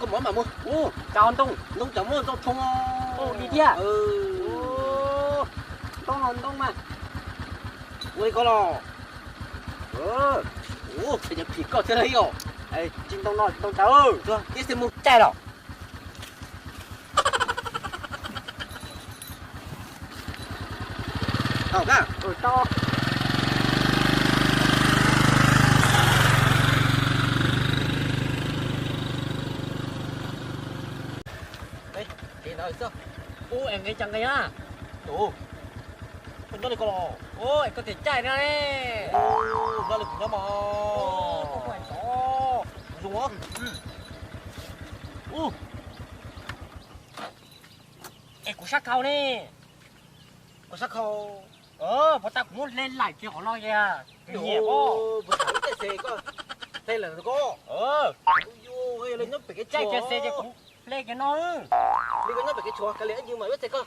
Koj mov mam mus. Ua cas ntoo, ntoo cas muab ntoo thoo li thiab. Ntoo los ntoo mas. Ua li ko los. Ua, ces phim koj thiab os. Tsis ntoo no ntoo cas. Ib txhia mus caij los. Tau ka. Ub, es nqis cas nqis na? Tus, koj nyob li ko los? Ub, es koj tias caij na ne. Ub, nyob li kuv nyob mas. Zoo. Ub, es kuv sab khau ne. Koj sab khau. Puas tas kuv muab hle laim kiag qhov no kiag. Nyiam koj. Puas tas ib txhia koj hle laim ko. Ub, yog li nyob pem kev tshuam ces kuv hle kiag no. Li koj nyob pem kev tshuam kav liam ib ncig mas ib txhia koj.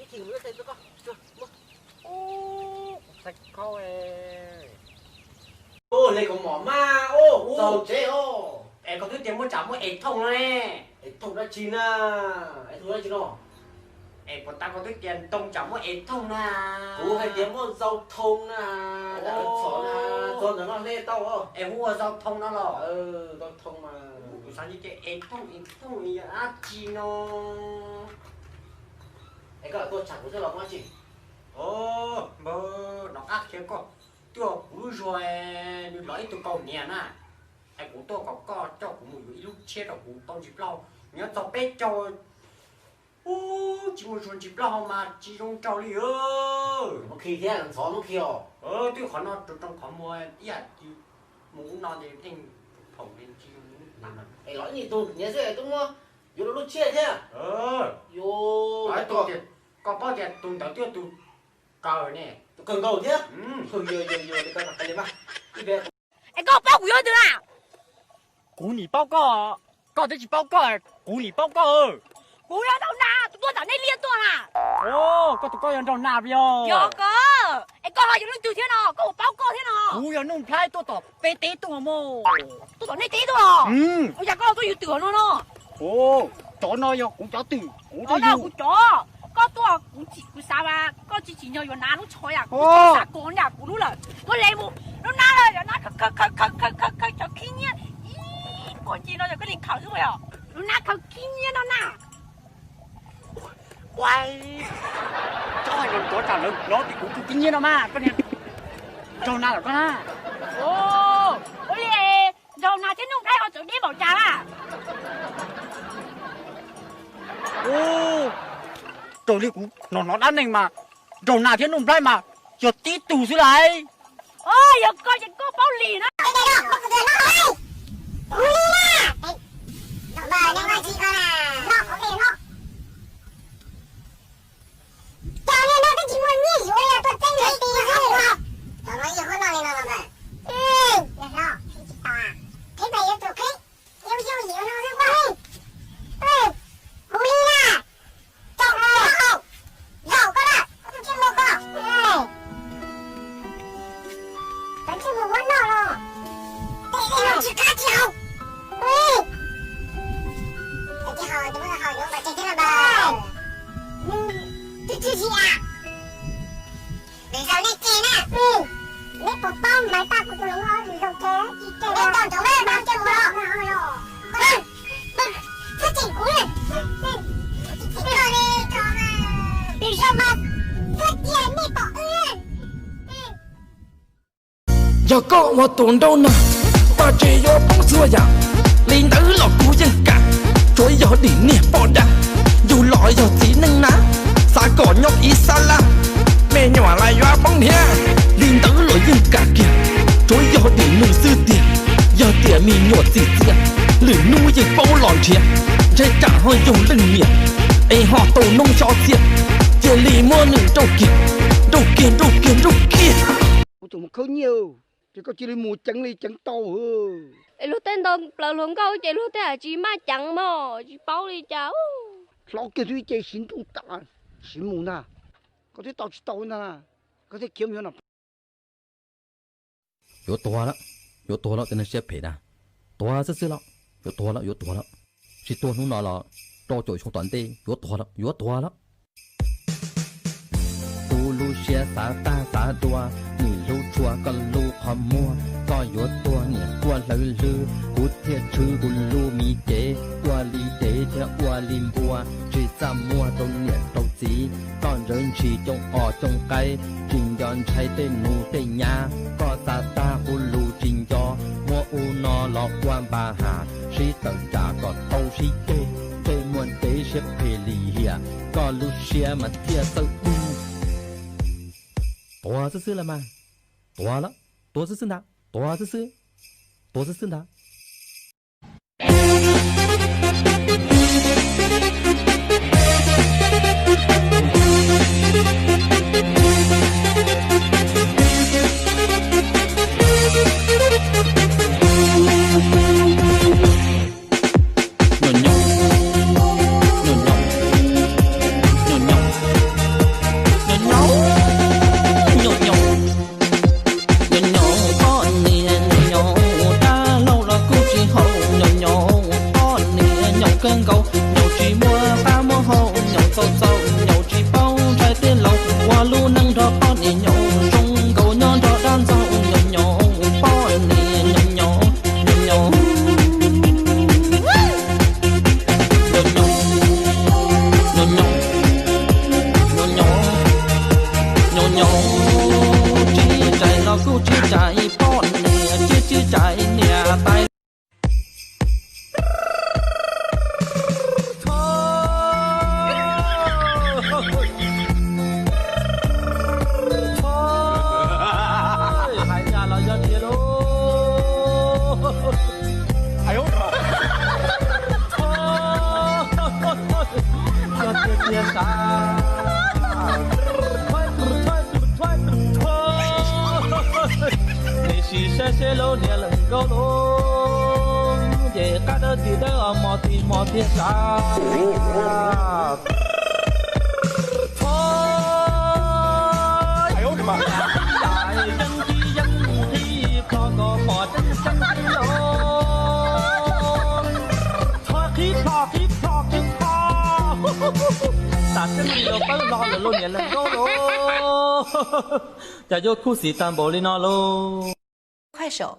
Ib chim mus ib txhia koj. Ub, kuv sab khau. Ub, hle kaus mom mas, ub, txaus tsev os. Es koj twb tias muaj tsam muaj es thooj no ne. Es thooj dab tsi na? Es thooj dab tsi no? Es puas tas koj twb tias ntoo tsam muaj es thooj na? Kuv hais tias muaj zau thoo na, txhom na, txog ntawm no hle tau. Es hu ua zau thoo no los? Zau thoo mas. Kuv xav tias es thooj es thooj yog dab tsi no. Es koj tuaj tsham kuv xwb los muaj dab tsi? Os, npawg, nov qab qhia koj, twb yog kuv lub zog nws los ib tug kaus hniav na. Es kuv tuaj kom koj coj kuv mus yuav ib lub tshiab rau kuv tau ntsis plaub hau, nyob txog peb caug. Ub, tsis muaj zog ntsis plaub hau mas tsis zoo nraug li. Muab khi thiab, ntxhov muab khi os. Twb qhov no rau rau qhov muag ib yam mus ub no ces pheej phoom li tsis zoo. Es los ib tug hniav xwb es twb muab yuav rau lub tshiab thiab. Yuav, koj paub tias tus ntawd twb yog tus kawg ne. Tus kawg nkaus thiab. Yog, yog, yog li ko mas. Es koj paub kuv yog leej twg na? Kuv nim paub koj, koj twb tsis paub koj, kuv nim paub koj. Kuv yog Nraug Nas, tus tuaj tom nej liaj tuaj na. Koj tus koj yog Nraug Nas yog? Yog koj. Es koj ho yog leej twg thiab no? Koj puas paub koj thiab no? Kuv yog Nuj Nplhaib tuaj tom peb teb tuaj mog. Tuaj tom nej teb tuaj los? Ua cas koj tuaj yug twm no no? Cov no yog kuv cov twm, kuv cov. Koj tuaj, kuv xav mas koj tsis tsim nyog yuav hnav lub tsho yam kuv xav ko yam kuv lub lawm. Muab hle mus, lub hnab lawm, lub hnab khaws khaws khaws khaws khaws khaws cov khib nyiab. Ib puag ncig no yog koj li khaws xwb yog lub hnab khaws khib nyiab no na. Ua, koj hais cov tsam lawv los tim kuv tus khib nyiab no mas koj niag Nraug Nas lawm koj na. Ua li Nraug Nas thiab Nuj Nplhaib ho txawv deb npaum cas na? Raws li kuv hnov hnov dab neeg mas Nraug Nas thiab Nuj Nplhaib mas yog tib tug xwb lauj. Yog koj ces koj paub lim na. Cas niag no twb tsis muaj nyiaj yuav, yog tuaj txeeb nqaij tis xwb. Cov no ib huab noj li no los ntawd. Yog hlob, tsis tau, qhib pes yuav tus qhib, yus yus yus no xwb. Hu li na, tsom zaum koj na, koj tus tsis mus koj. Koj tsis mus huab noj los? Tej no tsis kab tsis haus. Tsis haus, tsis haus, yuav kom tseg thiab los mas. Twb tsis yam. Nws zaum nej tseg na. Neb puas paub Maiv Paj kuv tus hluas nkauj zoo tseg tsis tseg? Neb tau nrov mas neb tseg mus los. Twb tsis kuv. Nws zoo mas twb tiag nej pom wb. Yog koj ua tus nraug nag, Paj Tseg yuav poob txhua yam. Li ntawd los kuv yeej kam, tsuav yog dim niag poj dab, yus los yog txiv neej na, xav kom nyob ib sab laj, me nyuam lawv yuav poob thiab. Li ntawd los yeej kam kiag, tsuav yog dim nws xwb tiag. Yog tias me nyuam txim txiaj, lwm hnub yeej paub los nrhiav, ntshe tsam ho yog leej niam, es ho tau noob xyob txiaj, cia li muab nws nrauj kiag, nrauj kiag, nrauj kiag, nrauj kiag. Kuv tus mus khawb nyiaj, ces koj cia li mus ceev li ceev tau. Es luag tej ntawd plaws hluas nkauj ces luag tej hais tsis maj ceev mog, tsis paub li cas. Hlob kiag xwb ces siv nruj tas, siv mus ntag. Koj twb tau tsis tau ntag, koj thiaj khiav mus yuav no. Yuav tuag lawm, yuav tuag lawm, tej neeg siab phem na. Tuag xwb xwb los. Yuav tuag lawm, yuav tuag lawm. Tsis tuag hnub no los rau caum xyoo tom ntej yuav tuag lawm, yuav tuag lawm. Kuv lub siab xav tag xav dua, nim hlub tshua koj lub qhov muag. Koj yuav tuag niam quaj hlawv hlwb, kuv thiaj tshwv kuv lub mi cev. Ua li dev thiab ua li npua, tsis txaj muag rau niam rau txiv. Koj ntawd ntshis coo os coo qaib, tsis nco ntshai tej nus tej nyab. Koj xav tag kuv lus tsis nco, muab u no los ua npa has, sib tawm tsam kom tau sib ceg. Tej muaj ntev siab phem lim hiam, koj lub siab mas thiaj txawj dub. Tuag xwb xwb las mas, tuag lawm, tuag xwb xwb ntag, tuag xwb xwb, tuag xwb xwb ntag. Nyob nyob poj niam nyob nyob, dab laug los kuj tsis haum. Nyob nyob poj niam nyob kawg nkaus, nyob tsis muaj qab muaj hau, nyob txaus txaus, nyob tsis paub ntshai tej laus. Ua lub neej nrog poj niam nyob zoo nkaus nyob nrog dab ntxaug. Nyob nyob poj niam nyob nyob, nyob nyob, nyob nyob, nyob nyob, nyob nyob, nyob nyob, tsis txais los kuj tsis txais poj niam, tsis tsis txais niam tais. Hais nyaj los yog tiag lauj. Yog tiag tiag sav. Nim sim saib seb lub niag leej nkaub lauj, ces qab dawb tis dawb os, mos tis mos tiag sav. Txhob, yeej tib yeej nqhis plho kom pom tseeb tseeb lauj. Txhob qhib plho qhib plho qhib plho. Tam sim no los pawb hlo lawm lauj niam leej nkaub lauj. Cas yuav khuj xim tag npaum li no lauj. 快手，